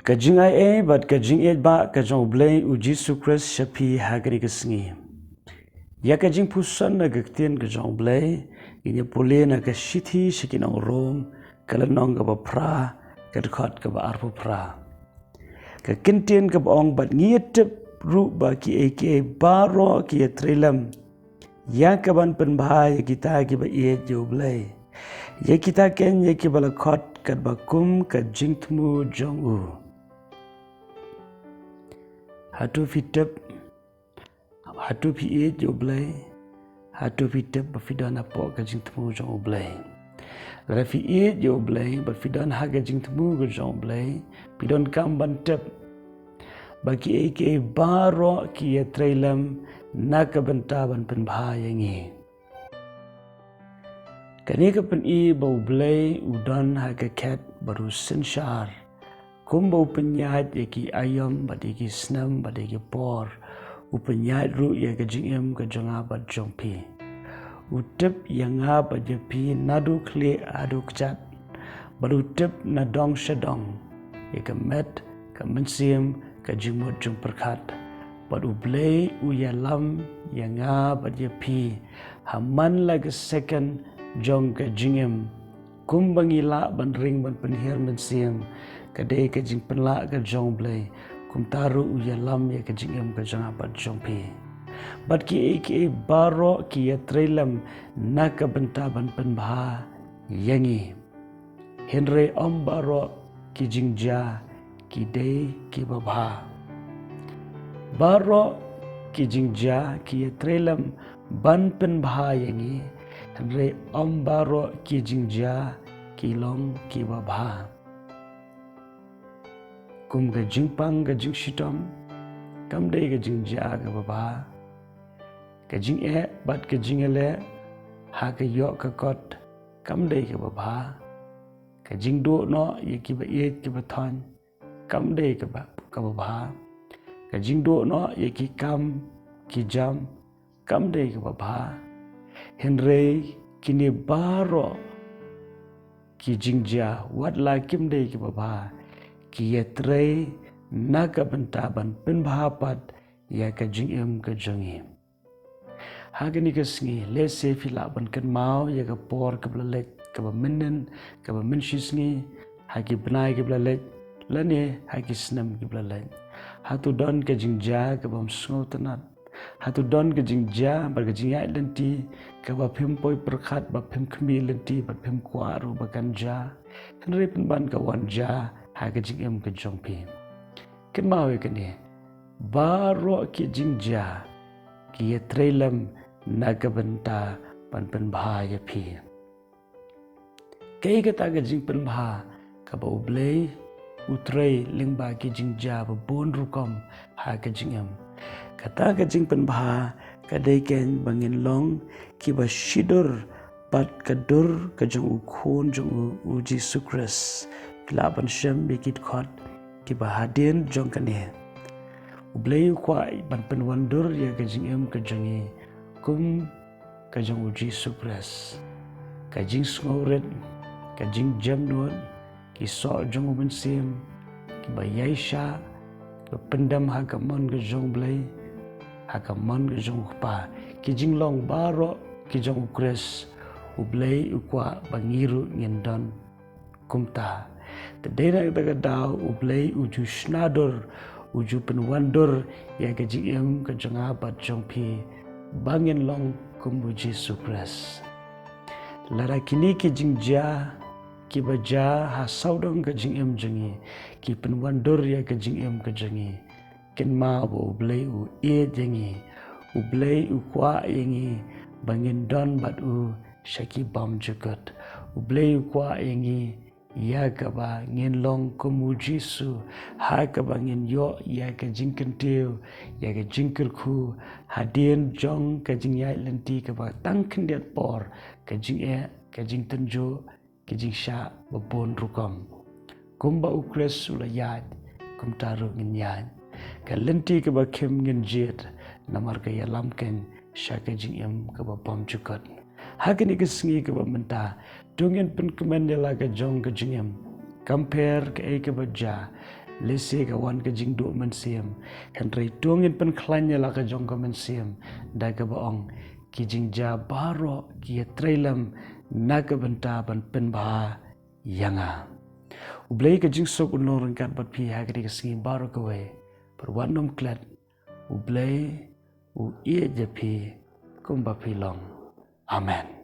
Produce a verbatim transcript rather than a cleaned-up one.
Ka jingaiei bad ka jingïeit ba ka jong U Blei U Jisu Khrist sha phi ha kane ka sngi. Ïa ka jingpuson na ka ktien ka jong U Blei, ngin ïa pule na ka shithi sha ki nong Rom, ka lynnong kaba phra, ka dkhot kaba arphew phra. Ka ktien kaba ong, bad ngi ïa tip ruh ba kiei kiei baroh ki ïa trei lem ïa kaban pynbha ïa kita kiba ïeit ïa U Blei, ïa kita kein ïa kiba la khot katba kum ka jingthmu jong u. Hato phi tip, hato phi ïeit ïa U Blei? Hato phi tip ba phi don hapoh ka jingthmu jong U Blei? Lada phi ïeit ïa U Blei bad phi don ha ka jingthmu ka jong U Blei, phi donkam ban tip ba kiei kiei baroh ki ïa trei lem na ka bynta ban pynbha ïa ngi. Kane ka pyni ba U Blei u don ha ka khet bad u synshar. Kumba u pynïaid ïa ki aïom bad ïa ki snem bad ïa ki por, u pynïaid ruh ïa ka jingim ka jong nga bad jong phi. U tip ïa nga bad ïa phi naduh khlieh haduh kjat, bad u tip na dong sha dong ïa ka met, ka mynsiem, ka jingmut jingpyrkhat. Bad U Blei u ïalam ïa nga bad ïa phi ha man la ka second jong ka jingim. Kumba ngi lah ban ring ban pynhiar mynsiem, ka dei ka jingpynlah ka jong U Blei, kumta ruh u ïalam ïa ka jingim ka jong nga bad jong phi. Bad kiei kiei baroh ki ïa trei lem na ka bynta ban pynbha ïa ngi. Hynrei ym baroh ki jingjia ki dei kiba bha. Baroh ki jingjia ki ïa trei lem ban pynbha ïa ngi, hynrei ym baroh ki jingjia ki long kiba bha. Kum ka jingpang ka jingshitom, kam dei ka jingjia kaba bha. Ka jingeh bad ka jingïaleh ha ka ïoh ka kot, kam dei kaba bha. Ka jingduh noh ïa kiba ïeit kiba thoiñ, kam dei kaba, kaba bha. Ka jingduh noh ïa ki kam ki jam, kam dei kaba bha. Hynrei kine baroh ki jingjia, wat la kim dei kiba bha, ki ïa trei na ka bynta ban pynbha pat ïa ka jingim ka jong ngi. Ha kane ka sngi, lehse phi lah ban kynmaw ïa ka por kaba la leit, kaba mynnin, kaba mynshisngi, ha ki bnai kiba la leit, lane ha ki snem kiba la leit. Hato don ka jingjia kabym sngewtynnat? Hato don ka jingjia bad ka jingïaid lynti kaba phim poi pyrkhat, ba phim khmih lynti, ba phim kwah ruh ba kan jia? Hynrei pynban ka wan jia ha ka jingim ka jong phi. Kynmaw ïa kane, baroh ki jingjia ki ïa trei lem na ka bynta ban pynbha ïa phi. Kaei kata ka jingpynbha kaba U Blei u trei lyngba ki jingjia ba bun rukom ha ka jingim? Kata ka jingpynbha ka dei kein ba ngin long kiba shidur bad ka dur ka jong U Khun jong u, U Jisu Khrist. Phi lah ban shem ïa ki dkhot kiba hadien jong kane. U Blei u kwah ban pynwandur ïa ka jingim ka jong ngi kum ka jong U Jisu Khrist. Ka jingsngewrit, ka jingjemnud, ki soh jong U Mynsiem, kiba ïaishah, kiba pyndem ha ka mon ka jong U Blei, ha ka mon ka jong U Kpa. Ki jinglong baroh ki jong U Khrist, U Blei u kwah ba ngi ruh ngin don kumta. Te dei na kata ka daw U Blei u ju shna dur, u ju pynwandur ïa ka jingim ka jong nga bad jong phi, ba ngin long kum U Jisu Khrist. Lada kine ki jingjia kiba jia ha sawdong ka jingim jong ngi ki pynwandur ïa ka jingim ka jong ngi, kynmaw ba U Blei u ïeit ïa ngi. U Blei u kwah ïa ngi ba ngin don bad u sha ki bymjukut. U Blei u kwah ïa ngi ïa kaba ngin long kum U Jisu, ha kaba ngin ïoh ïa ka jingkyntiew, ïa ka jingkyrkhu hadien jong ka jingïaid lynti kaba tang khyndiat por, ka jingeh, ka jingtynjuh, ka jingshah ba bun rukom. Kumba U Khrist u la ïaid, kumta ruh ngin ïaid. Ka lynti kaba khim ngin jied, namar ka ïalam kein sha ka jingim kaba bymjukut. Ha kane ka sngi kaba mynta, to ngin pynkmen ïa la ka jong ka jingim. Kam pher kaei kaba jia, Lehse ka wan ka jingduh mynsiem, hynrei to ngin pynkhlaiñ ïa la ka jong ka mynsiem da kaba ong, ki jingjia baroh ki ïatrei lem na ka bynta ban pynbha ïa nga. U Blei ka jingsuk un long ryngkat bad phi ha kane ka sngi baroh kawei. Bad wat nym klet, U Blei u ïeit ïa phi kumba phi long. Amen.